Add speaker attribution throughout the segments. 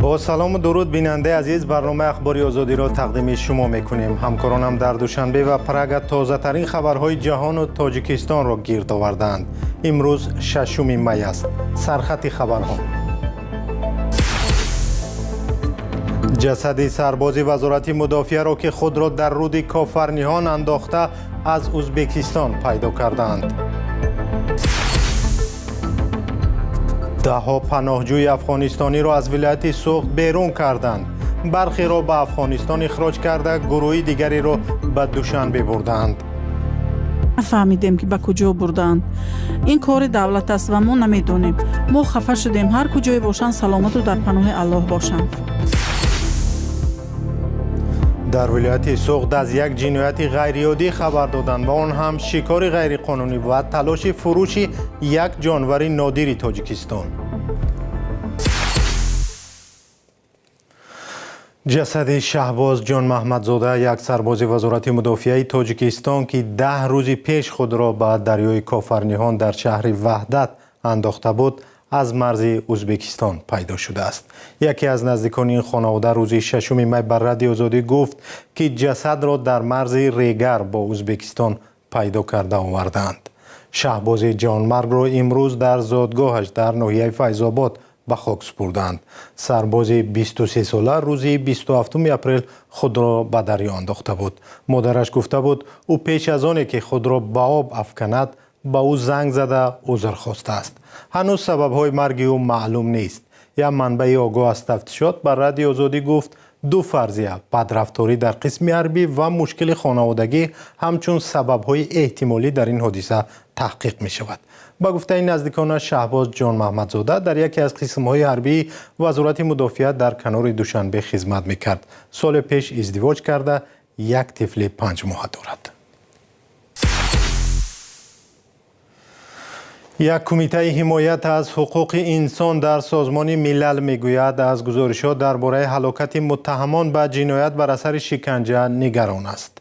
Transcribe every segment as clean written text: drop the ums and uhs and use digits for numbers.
Speaker 1: Бо салому дуруд, бинандаи азиз, барномаи Ахбори Озодиро тақдими шумо мекунем. Ҳамкоронам дар Душанбе ва Прага тозатарин хабарҳои ҷаҳону Тоҷикистонро гирд овардаанд. Имрӯз 6 май аст. Сархати хабарҳо: ҷасади сарбози Вазорати мудофиаро, ки худро дар руди Кофарниҳон андохта, аз Узбекистон пайдо кардаанд. Даҳҳо паноҳҷӯи афғонистониро аз вилояти Суғд берун карданд. Бархеро ба Афғонистон ихроҷ карда, гурӯҳи дигареро ба Душанбе бурдаанд.
Speaker 2: Нафаҳмидем, ки ба куҷо бурдаанд. Ин кори давлат аст ва мо намедонем. Мо хафа шудем. Ҳар куҷое бошанд, саломату дар паноҳи Аллоҳ бошанд.
Speaker 1: Дар вилояти Суғд аз як ҷинояти ғайриоддӣ хабар доданд ва он ҳам шикори ғайриқонунӣ ва талоши фурӯши як ҷонвари нодири Тоҷикистон. Ҷасади Шаҳбоз Ҷонмаҳмадзода, як сарбози Вазорати мудофиаи Тоҷикистон, ки 10 рӯзи пеш худро ба дарёи Кофарниҳон дар шаҳри Ваҳдат андохта буд, аз марзи Узбекистон пайдо шудааст. Яке аз наздикони ин хонавода рӯзи 6 май ба Радиои Озодӣ гуфт, ки ҷасадро дар марзи Регар бо Узбекистон пайдо карда овардаанд. Шаҳбози ҷонмаргро имрӯз дар зодгоҳаш дар ноҳияи Файзобод ба хок супурданд. Сарбози 23сола рӯзи 27 апрел худро ба дарё андохта буд. Модараш гуфта буд, ӯ пеш аз оне ки худро ба об афканад, ба ӯ занг зада узр хостааст. Ҳанӯз сабабҳои марги ӯ маълум нест. Як манбаи огоҳ аз тафтишот ба Радиои Озодӣ гуфт, ду фарзия: бадрафторӣ дар қисми ҳарбӣ ва мушкили хонаводагӣ ҳамчун сабабҳои эҳтимолӣ дар ин ҳодиса таҳқиқ мешавад. Ба гуфтаи наздикона, Шаҳбоз Ҷонмаҳмадзода дар яке аз қисмҳои ҳарбии Вазорати мудофиа дар канори Душанбе хизмат мекард. Соли пеш издивоҷ карда, як тифли 5моҳа дорад. Як кумитаи ҳимоят аз ҳуқуқи инсон дар Созмони Милал мегӯяд, аз гузоришҳо дар бораи ҳалокати муттаҳамон ба ҷиноят бар асари шиканҷа нигарон аст.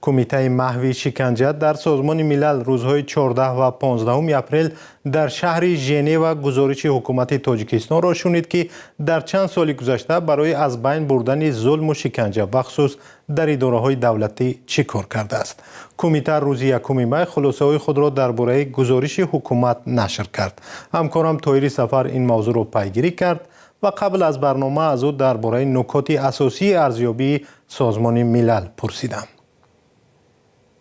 Speaker 1: Кумитаи маҳви шиканҷа дар Созмони Милал рӯзҳои 14 ва 15 апрел дар шаҳри Женева гузориши ҳукумати Тоҷикистонро шунид, ки дар чанд соли гузашта барои аз байн бурдани зулму шиканҷа, бахусус дар идораҳои давлатӣ, чӣ кор кардааст. Кумита рӯзи 1 май хулосаҳои худро дар бораи гузориши ҳукумат нашр кард. Ҳамкорам Тоҳири Сафар ин мавзӯъро пайгирӣ кард ва қабл аз барнома аз ӯ дар бораи нукоти асосии арзёбии Созмони Милал пурсидам.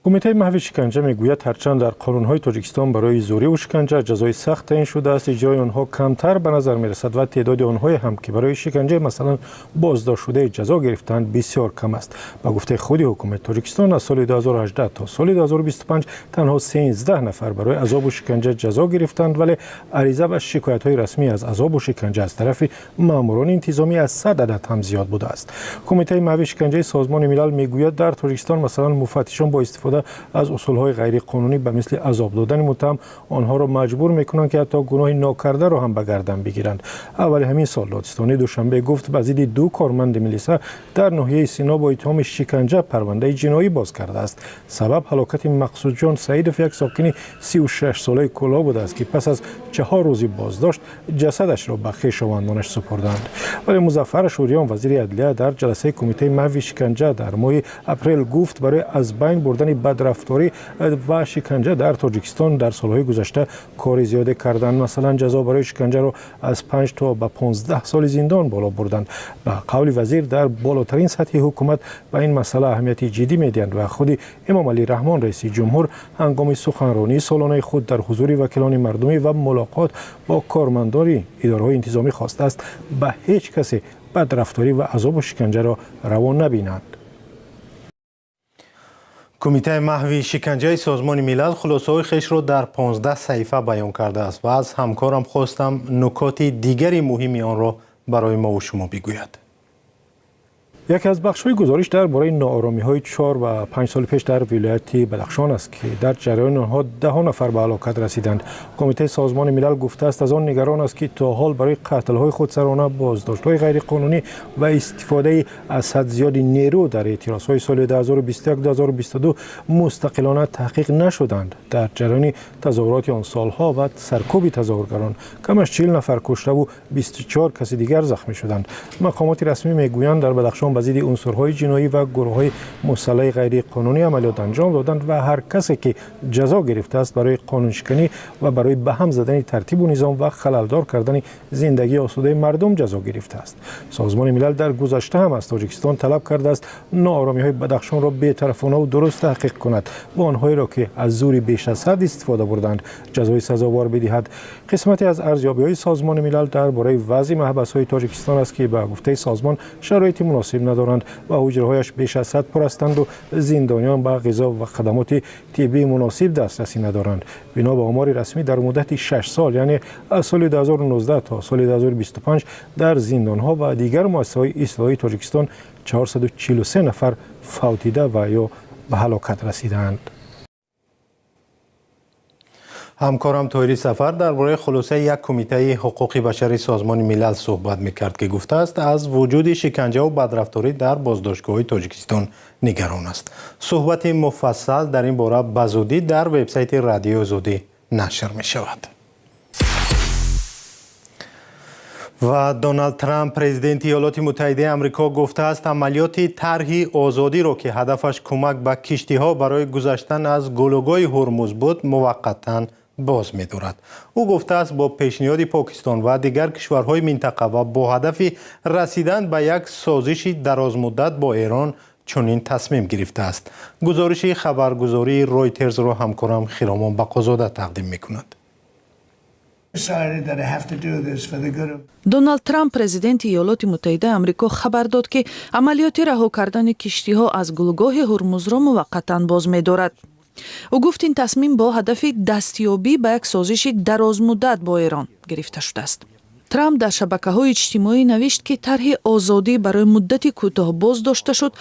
Speaker 3: Кумитаи маҳви шиканҷа мегӯяд, ҳарчанд дар қонунҳои Тоҷикистон барои зӯриву шиканҷа ҷазои сахт таъин шудааст, иҷрои онҳо камтар ба назар мерасад ва теъдоди онҳое ҳам, ки барои шиканҷаи, масалан, боздоштшудаи ҷазо гирифтаанд, бисёр кам аст. Ба гуфтаи худи ҳукумати Тоҷикистон, аз соли 2018 то соли 2025 танҳо 13 нафар барои азобу шиканҷа ҷазо гирифтанд, вале ариза ва шикоятҳои расмӣ аз азобу шиканҷа аз тарафи маъмурони интизомӣ аз 100 адад ҳам зиёд будааст. Кумитаи маҳви шиканҷаи Созмони Милал мегӯяд, дар Тоҷикистон, масалан, муфаттишон бо истифода аз усулҳои ғайриқонунӣ, ба мисли азоб додани муттаҳам, онҳоро маҷбур мекунанд, ки ҳатто гуноҳи нокардаро ҳам ба гардан бигиранд. Аввали ҳамин сол додситонии Душанбе гуфт, ба зидди ду корманди милиса дар ноҳияи Сино бо иттиҳоми шиканҷа парвандаи ҷиноӣ боз кардааст. Сабаб ҳалокати Мақсудҷон Саидов, як сокини 36солаи Кӯлоб будааст, ки пас аз 4 рӯзи боздошт ҷасадашро ба хешовандонаш супурданд. Вале Музаффар Ашӯриён, вазири адлия, дар ҷаласаи кумитаи маҳви шиканҷа дар моҳи апрел гуфт, барои аз байн бурдани бадрафторӣ ва шиканҷа дар Тоҷикистон дар солҳои гузашта кори зиёде карданд. Масалан, ҷазо барои шиканҷаро аз 5 то ба 15 соли зиндон боло бурданд. Ба қавли вазир, дар болотарин сатҳи ҳукумат ба ин масъала аҳамияти ҷиддӣ медиҳанд ва худи Эмомалӣ Раҳмон, раиси ҷумҳур, ҳангоми суханронии солонаи худ дар ҳузури вакилони мардумӣ ва мулоқот бо кормандони идораҳои интизомӣ хостааст, ба ҳеҷ касе бадрафторӣ ва азобу шиканҷаро раво набинанд.
Speaker 1: Кумитаи маҳви шиканҷаи Созмони Милал хулосаҳои хешро дар 15 саҳифа баён кардааст ва аз ҳамкорам хостам, нукоти дигари муҳими онро барои мову шумо бигӯяд.
Speaker 3: Яке аз бахшҳои гузориш дар бораи нооромиҳои 4 ва 5 соли пеш дар вилояти Бадахшон аст, ки дар ҷараёни онҳо даҳҳо нафар ба ҳалокат расиданд. Кумитаи Созмони Милал гуфтааст, аз он нигарон аст, ки то ҳол барои қатлҳои худсарона, боздоштҳои ғайриқонунӣ ва истифодаи аз ҳад зиёди нерӯ дар эътирозҳои соли 2021-2022 мустақилона таҳқиқ нашуданд. Дар ҷараёни тазоҳуроти он солҳо ва саркӯби тазоҳургарон кам аз 40 нафар куштаву 24 каси дигар захмӣ шуданд. Мақомоти расмӣ мегӯянд, дар Бадахшон ба зидди унсурҳои ҷиноӣ ва гурӯҳҳои мусаллаҳи ғайриқонунӣ амалиёт анҷом доданд ва ҳар касе ки ҷазо гирифтааст, барои қонуншиканӣ ва барои ба ҳам задани тартибу низом ва халалдор кардани зиндагии осудаи мардум ҷазо гирифтааст. Созмони Милал дар гузашта ҳам аз Тоҷикистон талаб кардааст, нооромиҳои Бадахшонро бетарафонаву дуруст таҳқиқ кунад ва онҳоеро, ки аз зӯри беш аз ҳад истифода бурданд, ҷазои сазовор бидиҳад. Қисмате аз арзёбиҳои Созмони Милал дар бораи вазъи маҳбасҳои Тоҷикистон аст, ки ба гуфтаи созмон шароити муносиб надоранд ва ҳуҷраҳояш беш аз ҳад пур ҳастанду зиндониён ба ғизо ва хадамоти тиббии муносиб дастрасӣ надоранд. Бино ба омори расмӣ, дар муддати 6 сол, яъне аз соли 2019 то соли 2025, дар зиндонҳо ва дигар муассисаҳои ислоҳии Тоҷикистон 443 нафар фавтида ва ё ба ҳалокат расидаанд.
Speaker 1: Ҳамкорам Тоҳири Сафар дар бораи хулосаи як кумитаи ҳуқуқи башари Созмони Милал суҳбат мекард, ки гуфтааст, аз вуҷуди шиканҷаву бадрафторӣ дар боздоштгоҳҳои Тоҷикистон нигарон аст. Суҳбати муфассал дар ин бора ба зудӣ дар вебсайти Радиои Озодӣ нашр мешавад. Ва Доналд Трамп, президенти Иёлоти Муттаҳидаи Амрико, гуфтааст, амалиёти тарҳи озодиро, ки ҳадафаш кӯмак ба киштиҳо барои гузаштан аз гулӯгоҳи Ҳурмуз буд, муваққатан боз медорад. Ӯ гуфтааст, бо пешниҳоди Покистон ва дигар кишварҳои минтақа ва бо ҳадафи расидан ба як созиши дарозмуддат бо Эрон чунин тасмим гирифтааст. Гузориши хабаргузории Ройтерзро ҳамкорам Хиромон Бақозода тақдим мекунад.
Speaker 4: Доналд Трамп, президенти Иёлоти Муттаҳидаи Амрико, хабар дод, ки амалиёти раҳо кардани киштиҳо аз гулӯгоҳи Ҳурмузро муваққатан боз медорад. Ӯ гуфт, ин тасмим бо ҳадафи дастёбӣ ба як созиши дарозмуддат бо Эрон гирифта шудааст. Трамп дар шабакаҳои иҷтимоӣ навишт, ки тарҳи озодӣ барои муддати кӯтоҳ боз дошта шуд,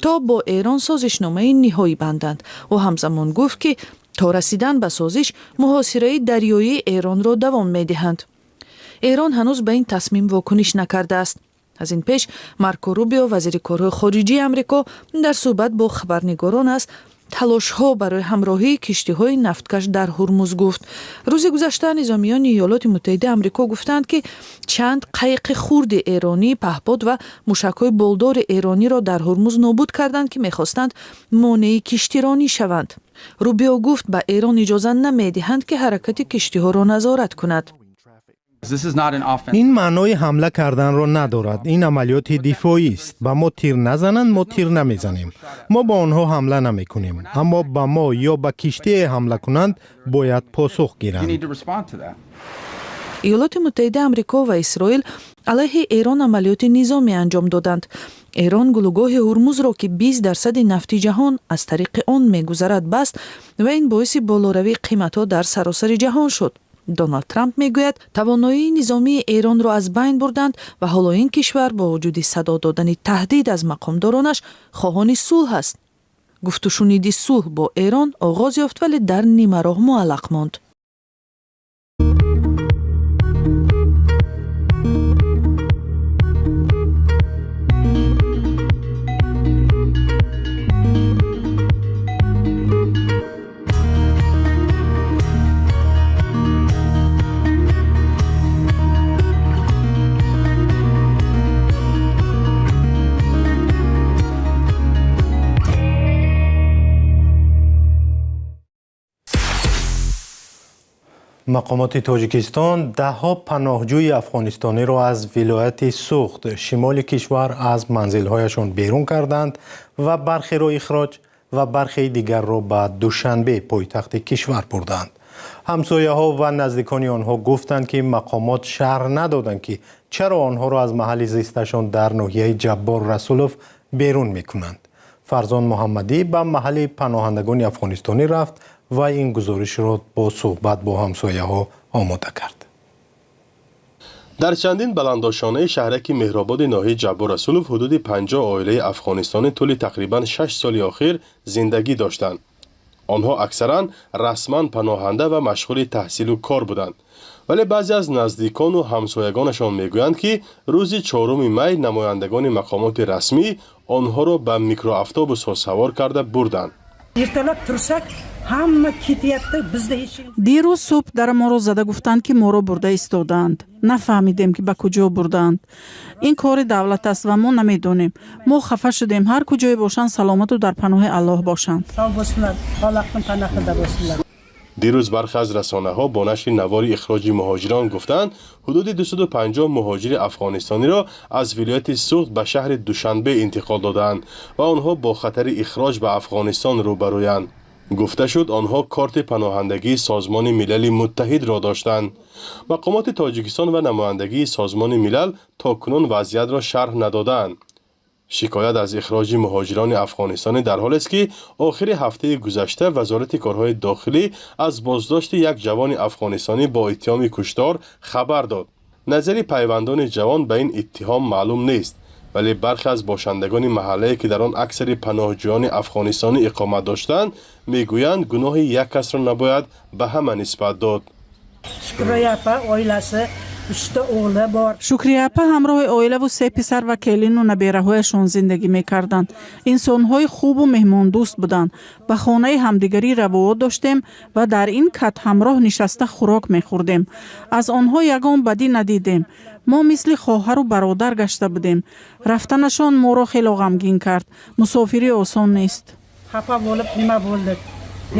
Speaker 4: то бо Эрон созишномаи ниҳоӣ банданд. Ӯ ҳамзамон гуфт, ки то расидан ба созиш муҳосираи дарёии Эронро давом медиҳанд. Эрон ҳанӯз ба ин тасмим вокуниш накардааст. Аз ин пеш Марко Рубио, вазири корҳои хориҷии Амрико, дар суҳбат бо хабарнигорон аз талошҳо барои ҳамроҳии киштиҳои нафткаш дар Ҳурмуз гуфт. Рӯзи гузашта низомиёни Иёлоти Муттаҳидаи Амрико гуфтанд, ки чанд қайиқи хурди эронӣ, паҳпод ва мушакҳои болдори эрониро дар Ҳурмуз нобуд карданд, ки мехостанд монеи киштиронӣ шаванд. Рубио гуфт, ба Эрон иҷоза намедиҳанд, ки ҳаракати киштиҳоро назорат кунад.
Speaker 1: Ин маънои ҳамла карданро надорад. Ин амалиёти дифоист. Ба мо тир назананд, мо тир намезанем. Мо ба онҳо ҳамла намекунем, аммо ба мо ё ба киштие ҳамла кунанд, бояд посух гиранд.
Speaker 4: Иёлоти Муттаҳидаи Амрико ва Исроил алайҳи Эрон амалиёти низомӣ анҷом доданд. Эрон гулӯгоҳи Ҳурмузро, ки 20 дарсади нафти ҷаҳон аз тариқи он мегузарад, баст ва ин боиси болоравии қиматҳо дар саросари ҷаҳон шуд. Доналд Трамп мегӯяд, тавоноии низомии Эронро аз байн бурданд ва ҳоло ин кишвар бо вуҷуди садо додани таҳдид аз мақомдоронаш хоҳони сулҳ аст. Гуфтушуниди сулҳ бо Эрон оғоз ёфт, вале дар нимароҳ муаллақ монд.
Speaker 1: Мақомоти Тоҷикистон даҳҳо паноҳҷӯи афғонистониро аз вилояти Суғд, шимоли кишвар, аз манзилҳояшон берун карданд ва бархеро ихроҷ ва бархеи дигарро ба Душанбе, пойтахти кишвар, бурданд. Ҳамсояҳо ва наздикони онҳо гуфтанд, ки мақомот шарҳ надоданд, ки чаро онҳоро аз маҳалли зисташон дар ноҳияи Ҷаббор Расулов берун мекунанд. Фарзон Муҳаммадӣ ба маҳалли паноҳандагони афғонистонӣ рафт ва ин гузоришро бо суҳбат бо ҳамсояҳо омода кард.
Speaker 5: Дар чандин баландошонаи шаҳраки Меҳрободи ноҳияи Ҷаббор Расулов ҳудуди 50 оилаи афғонистонӣ тӯли тақрибан 6 соли охир зиндагӣ доштанд. Онҳо аксаран расман паноҳанда ва машғули таҳсилу кор буданд, вале баъзе аз наздикону ҳамсоягонашон мегӯянд, ки рӯзи 4 май намояндагони мақомоти расмӣ онҳоро ба микроавтобусҳо савор карда бурданд.
Speaker 6: Ertalab tursak, hamma ketyapti, bizda hech
Speaker 2: Дирӯз субҳ дара моро зада гуфтанд, ки моро бурда истодаанд. Нафаҳмидем, ки ба куҷо бурдаанд. Ин кори давлат аст ва мо намедонем. Мо хафа шудем. Ҳар куҷое бошанд, саломату дар паноҳи Аллоҳ бошанд.
Speaker 6: Sog' bo'lsinlar, Allohning panohida bo'lsinlar.
Speaker 5: Дирӯз бархе аз расонаҳо бо нашри навори ихроҷи муҳоҷирон гуфтанд, ҳудуди 250 муҳоҷири афғонистониро аз вилояти Суғд ба шаҳри Душанбе интиқол додаанд ва онҳо бо хатари ихроҷ ба Афғонистон рӯбарӯянд. Гуфта шуд, онҳо корти паноҳандагии Созмони Милали Муттаҳидро доштанд. Мақомоти Тоҷикистон ва намояндагии Созмони Милал то кунун вазъиятро шарҳ надодаанд. Шикоят аз ихроҷи муҳоҷирони афғонистонӣ дар ҳолест, ки охири ҳафтаи гузашта Вазорати корҳои дохилӣ аз боздошти як ҷавони афғонистонӣ бо иттиҳоми куштор хабар дод. Назари пайвандони ҷавон ба ин иттиҳом маълум нест, вале бархе аз бошандагони маҳаллае, ки дар он аксари паноҳҷӯёни афғонистонӣ иқомат доштанд, мегӯянд, гуноҳи як касро набояд ба ҳама нисбат дод.
Speaker 6: Shukriya opa oilasi, uchta o'g'li bor.
Speaker 2: Шукрия апа ҳамроҳи оилаву се писар ва келину набераҳояшон зиндагӣ мекарданд. Инсонҳои хубу меҳмондӯст буданд. Ба хонаи ҳамдигарӣ равоат доштем ва дар ин кат ҳамроҳ нишаста хӯрок мехӯрдем. Аз онҳо ягон бадӣ надидем. Мо мисли хоҳару бародар гашта будем. Рафтанашон моро хело ғамгин кард. Мусофирӣ осон нест.
Speaker 6: Xafa bo'lib nima bo'ldik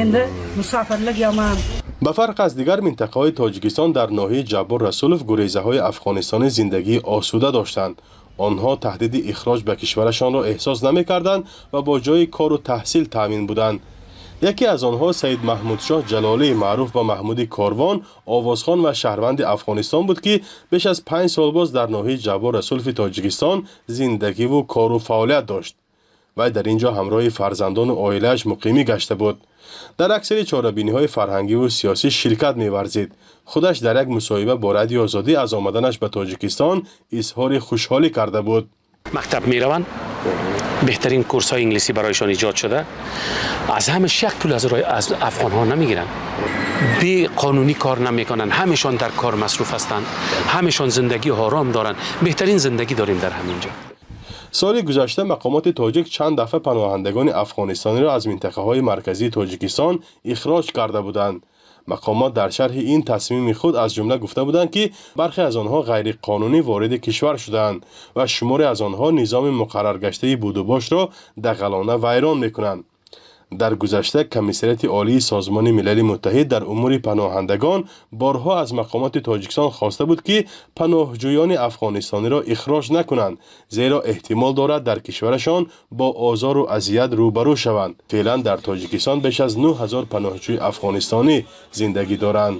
Speaker 6: endi, musofirlik yomon.
Speaker 5: Ба фарқ аз дигар минтақаҳои Тоҷикистон, дар ноҳияи Ҷаббор Расулов гурезаҳои афғонистонӣ зиндагии осуда доштанд. Онҳо таҳдиди ихроҷ ба кишварашонро эҳсос намекарданд ва бо ҷойи кору таҳсил таъмин буданд. Яке аз онҳо Саид Маҳмудшоҳ Ҷалолӣ, маъруф ба Маҳмуди Корвон, овозхон ва шаҳрванди Афғонистон буд, ки беш аз 5 сол боз дар ноҳияи Ҷаббор Расулови Тоҷикистон зиндагиву кору фаъолият дошт. Вай дар ин ҷо ҳамроҳи фарзандону оилааш муқимӣ гашта буд. Дар аксари чорабиниҳои фарҳангиву сиёсӣ ширкат меварзид. Худаш дар як мусоҳиба бо Радиои Озодӣ аз омаданаш ба Тоҷикистон изҳори хушҳолӣ карда буд.
Speaker 7: Мактаб мераванд, беҳтарин курсҳои инглисӣ барояшон эҷод шуда. Аз ҳамаш як пул аз афғонҳо намегиранд. Беқонунӣ кор намекунанд, ҳамешон дар кор масруф ҳастанд, ҳамешон зиндагии ором доранд. Беҳтарин зиндагӣ дорем дар ҳамин ҷо.
Speaker 5: Соли гузашта мақомоти тоҷик чанд дафъа паноҳандагони афғонистониро аз минтақаҳои марказии Тоҷикистон ихроҷ карда буданд. Мақомот дар шарҳи ин тасмими худ аз ҷумла гуфта буданд, ки бархе аз онҳо ғайриқонунӣ вориди кишвар шудаанд ва шуморе аз онҳо низоми муқарраргаштаи будубошро дағалона вайрон мекунанд. Дар гузашта Комиссариати Олии Созмони Милали Муттаҳид дар умури паноҳандагон борҳо аз мақомоти Тоҷикистон хоста буд, ки паноҳҷӯёни афғонистониро ихроҷ накунанд, зеро эҳтимол дорад дар кишварашон бо озору азият рӯбарӯ шаванд. Феълан дар Тоҷикистон беш аз 9 ҳазор паноҳҷӯи афғонистонӣ зиндагӣ доранд.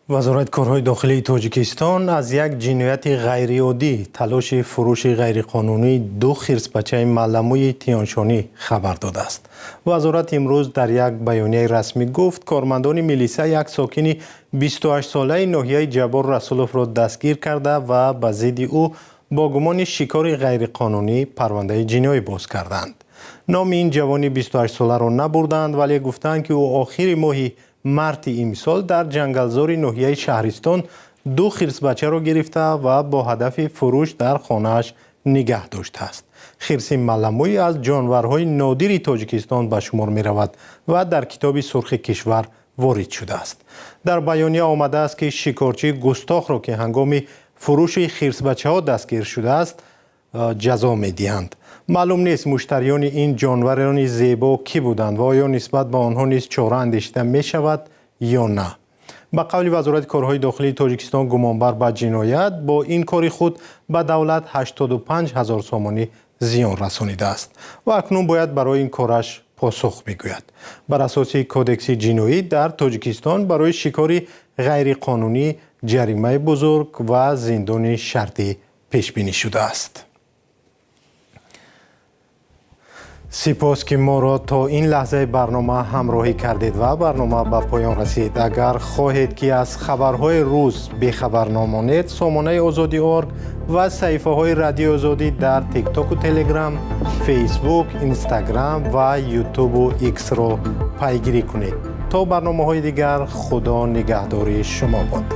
Speaker 1: Вазорати корҳои дохилии Тоҷикистон аз як ҷинояти ғайриоддӣ, талоши фурӯши ғайриқонунии ду хирсбачаи маламӯи Тиёншонӣ хабар додааст. Вазорат имрӯз дар як баёнияи расмӣ гуфт, кормандони милиса як сокини 28-солаи ноҳияи Ҷаббор Расуловро дастгир карда ва ба зидди ӯ бо гумони шикори ғайриқонунӣ парвандаи ҷиноӣ боз карданд. Номи ин ҷавони 28-соларо набурданд, вале гуфтанд, ки ӯ охири моҳи марти имсол дар ҷангалзори ноҳияи Шаҳристон ду хирсбачаро гирифта ва бо ҳадафи фурӯш дар хонааш нигаҳ доштааст. Хирси маламӯй аз ҷонварҳои нодири Тоҷикистон ба шумор меравад ва дар Китоби сурхи кишвар ворид шудааст. Дар баёния омадааст, ки шикорчии густохро, ки ҳангоми фурӯши хирсбачаҳо дастгир шудааст, ҷазо медиҳанд. Маълум нест, муштариёни ин ҷонварони зебо кӣ буданд ва оё нисбат ба онҳо низ чора андешида мешавад ё на. Ба қавли Вазорати корҳои дохилии Тоҷикистон, гумонбар ба ҷиноят бо ин кори худ ба давлат 85 ҳазор сомонӣ зиён расонидааст ва акнун бояд барои ин кораш посух бигӯяд. Бар асоси Кодекси ҷиноӣ дар Тоҷикистон барои шикори ғайриқонунӣ ҷаримаи бузург ва зиндони шартӣ пешбинӣ шудааст. Сипос, ки моро то ин лаҳзаи барнома ҳамроҳӣ кардед ва барнома ба поён расид. Агар хоҳед, ки аз хабарҳои рӯз бехабар намонед, сомонаи Озодӣ орг ва саҳифаҳои Радиои Озодӣ дар Тиктоку Телеграм, Фейсбук, Инстаграм ва Ютубу Иксро пайгирӣ кунед. То барномаҳои дигар, Худо нигаҳдори шумо бод.